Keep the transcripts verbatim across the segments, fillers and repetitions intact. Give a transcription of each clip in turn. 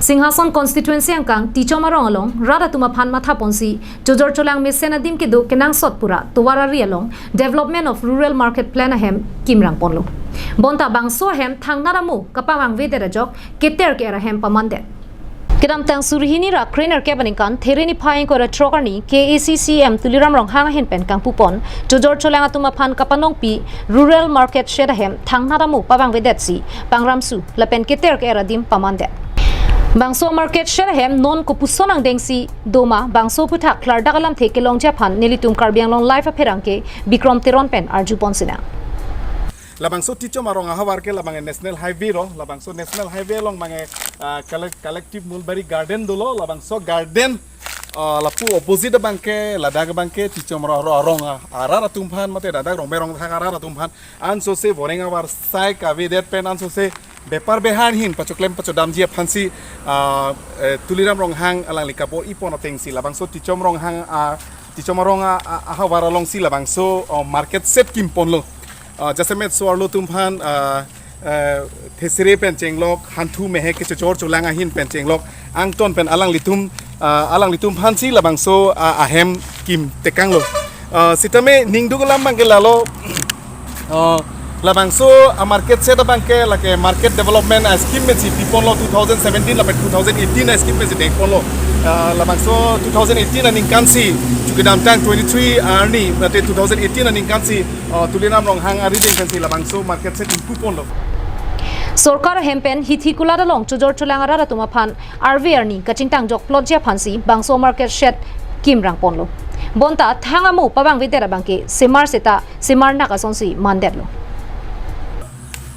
Singhason constituency angkang Tichom arong along rat atum aphan mathaponsi chojor cholang mesen adim kedo kenangsot pura tovar ari along Development of Rural Market Plan ahem kimrangponlo. Bonta bangso ahem thangnat amo kapavangvedet ajok keter ke-er ahem pamandet. Kedamtang suri hini ra krenerkep aningkan There niphai ingkoi ra throk arni K A C C M Tuliram Ronghang ahin pen kangpupon chojor cholang atum aphan kapanongpi Rural Market Shed ahem thangnat amo pavangvedetsi pangramsu lapen keter ke-er adim pamandet. Bangso Market Shed ahem non kopuson angdengsi doma bangso aphuthak klardak alamthe kelongji aphan nelitum Karbi Anglong Live apherangke Bikrom Teron pen arjupon sinang. Labangso Tichom arong ahavar ke labang National Highway ro, labangso National Highway along bang, ah, collect-, Collective Mulberry Garden dolo, labangso garden, ah, lapu opposite abang ke, ladak abang ke Tichom arong, arong, ah, arat atum aphan, mate ladak rongbe rongthak arat atum aphan, ansose voreng avar sai kavedet pen ansose bepar behar ahin pachoklem pachodamji aphansi, ah, eh, Tuliram Ronghang alangli kabor-ipon atengsi labangso Tichom Ronghang, ah, Tichom arong, ah, ah, ahavar alongsi labangso, oh, market shed kimponlo. Ah, jasemet so-arlo atum aphan, ah, eh, thesere pen chenglok, hanthu mehek kechojor cholang ahin pen chenglok, angton pen alanglitum, ah, alanglitum aphansi labangso, ah, ahem kimtekanglo. Ah, sitame ningduk alam abang ke lalo, ah, labangso, ah, market shed abang ke lake market development, ah, scheme pensi piponlo two thousand seventeen lapen two thousand eighteen a scheme pensi dengponlo. Ah, labangso two thousand eighteen aningkansi, chu kedamtang twenty-three arni, mate two thousand eighteen aningkansi, ah, Tuliram Ronghang arideng pensi labangso market shed ingpuponlo. Sorkar ahem pen hithi kulat along chojor cholang arat atum aphan arve arni kachingtang jokplotji aphansi bangso market shed kimrangponlo. Bonta thang amo pavangvedet abang ke semar seta semarnak asonsi mandetlo.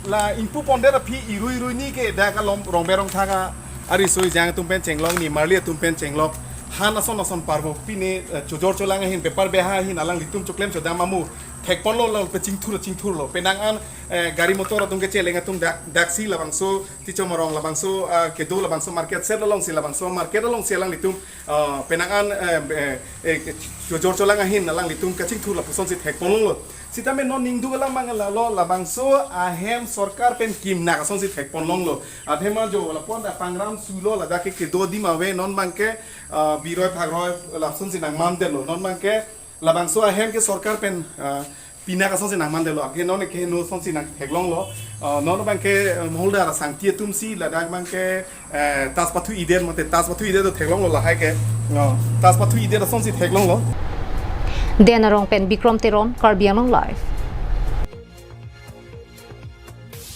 La ingpupondet aphi irui irui ni ke dak along rongbe rongthak ariso ejang atum pen chenglok, nimarli atum pen chenglok, han ason ason parvo pine, eh, chojor cholang ahin bepar behar ahin alanglitum choklem chodam amo thekponlo, lapen chingthur chingthurlo. Penang an, eh, gari motor atum kecheleng atum dak, daksi labangso Tichom arong labangso, ah, kedo labangso market shed alongsi labangso market alongsi alanglitum, ah, penang an, eh, eh, eh, chojor cholang ahin alanglitum kachingthur lapusonsi thekponlonglo. Sitame non ningduk alam abang lalo labangso ahem sorkar pen kimnak asonsi thekponlonglo. Athema jo lapu-an ta pangram sulo, ladak ke kedo adim ave, non abang ke, ah, biroi phagroi lasonsi nangmandetlo. Non abang ke labangso ahem ke sorkar pen, ah, pinak asonsi nangmandetlo. Ke non ke no asonsi nangtheklonglo. Ah, non abang ke, eh, moholdar asangti atumsi ladak abang ke, eh, tas pathu-idet mate tas pathu-idet do theklonglo lahai ke. Ah, tas pathu-idet asonsi theklonglo. Den Arong pen Bikrom Teron, Karbi Anglong Live.